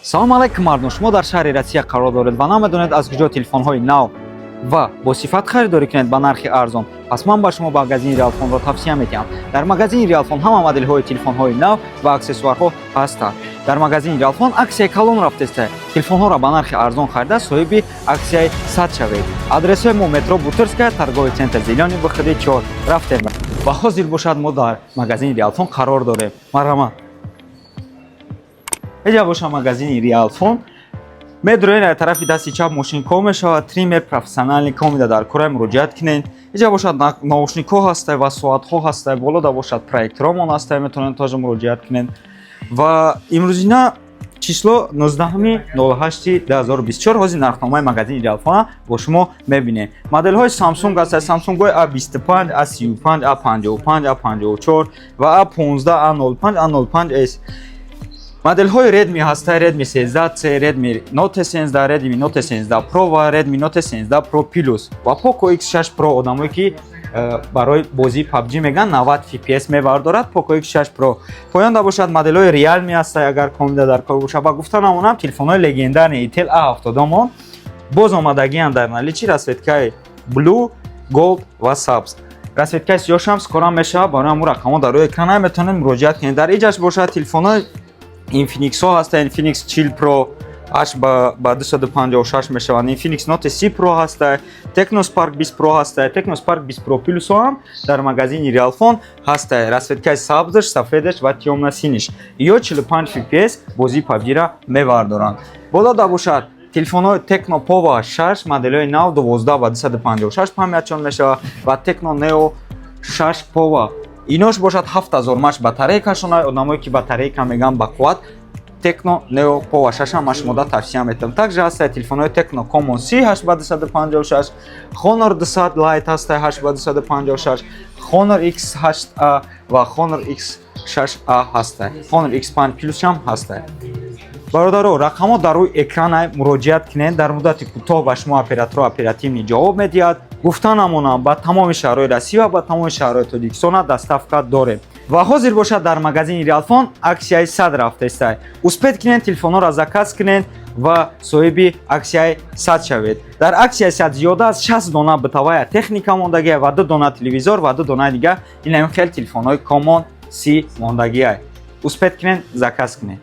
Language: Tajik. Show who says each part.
Speaker 1: Салом алайкум, мардум! Шумо дар шаҳри Россия қарор доред ва намедонед, аз куҷо телефонҳои нав ва бо сифат харидорӣ кунед ба нархи арзон. Пас ман ба шумо магазини Реалфонро тавсия медиҳам. Дар магазини Реалфон ҳама моделҳои телефонҳои нав ва аксессуарҳо ҳастанд. Дар магазини Реалфон аксияи калон рафтеста. Телефонҳоро ба нархи арзон харида, соҳиби аксияи 100 шавед. Адресҳои мо: метро Бутырская, торговый центр «Зелёный», выходи 4. Рафтем. Ва ҳозир бошад, мо дар магазини Реалфон қарор дорем. Марҳамат. Эҷа боша магазини Реалфон. Медроен, дар тарафи дасти чап мошинкҳо мешавад, триммер профессиональный комида дар кора, муроҷиат кунед. Иҷа бошад, наушникҳо ҳастай ва соатҳо ҳастай. Болода бошад, проекторомон ҳастай, метавонед тоже муроҷиат кунед. Ва имрӯзина число 19.08.2024. Ҳозир нархномаи магазини Реалфона бо шумо мебинем. Моделҳои Samsung ҳастай: Samsung-ҳои A25, A35, A55, A54 ва A15, A05, A05s. Моделҳои Redmi ҳастай: Redmi 13C, Redmi Note 13, Redmi Note 13 Pro ва Redmi Note 13 Pro Plus ва Poco X6 Pro. Одамое ки барои бозии PUBG меган, 90 FPS мебардорад Poco X6 Pro. Поёнда бошад, моделҳои Realme ҳастай, агар комида дар кор бошад. Ва гуфта намонам, телефонҳои легендарный Itel A70 мон боз омадагианд дар наличии, расцветкаи Blue, Gold ва сабз. Расцветкаи сиёҳшам скоро мешавад. Барои ҳамун рақамҳо дар рӯи экрана, метавонед муроҷиат кунед. Дар иҷаш бошад, телефонҳои Infinix-ҳо ҳаста: Infinix 40 Pro 8 ба 256 мешаванд, Infinix Note 30 Pro ҳаста, Tecno Spark 20 Pro ҳаста, Tecno Spark 20 Pro Plus ҳам дар магазини Realfon ҳаста, расцветкаи сабзш, сафедаш ва тёмно-синиш. Ё 45 FPS бозии PUBG-ра мебардоранд. Болода бошад, телефонҳои Tecno Pova 6, моделҳои нав, 12 ба 256 памятчон мешавад ва Tecno Neo 6 Pova. Инош бошад, 7000 маш батарейкашона. Одамое ки батарейка меган ба қувват, Tecno Neo Pova 6 ман шумода тавсия метавам. Также ҳастае телефонҳои Tecno Camon 30 8 ба 256, Honor 200 Lite ҳастае 8 ба 256, Honor X8a ва Honor X6a ҳастае, Honor X5 Plus ҳам ҳастае. Бародаро, рақамҳо дар рӯи экрана, муроҷиат кунед. Дар муддати кӯтоҳ ба шумо операторо оперативный ҷавоб медиҳад. Гуфта намонам, ба тамоми шаҳрҳои Россия ва ба тамоми шаҳрҳои Тоҷикистона доставка дорем. Ва ҳозир бошад, дар магазини Реалфон аксияи 100 рафтестай. Успеть кунед, телефонҳоро заказ кунед ва соҳиби аксияи 100 шавед. Дар аксияи 100 зиёда аз 60 дона бытовая техника мондагия ва ду дона телевизор ва ду донаи дига ин ҳамин хел телефонҳои Camon 30 мондагия. Успеть кунед, заказ кунед.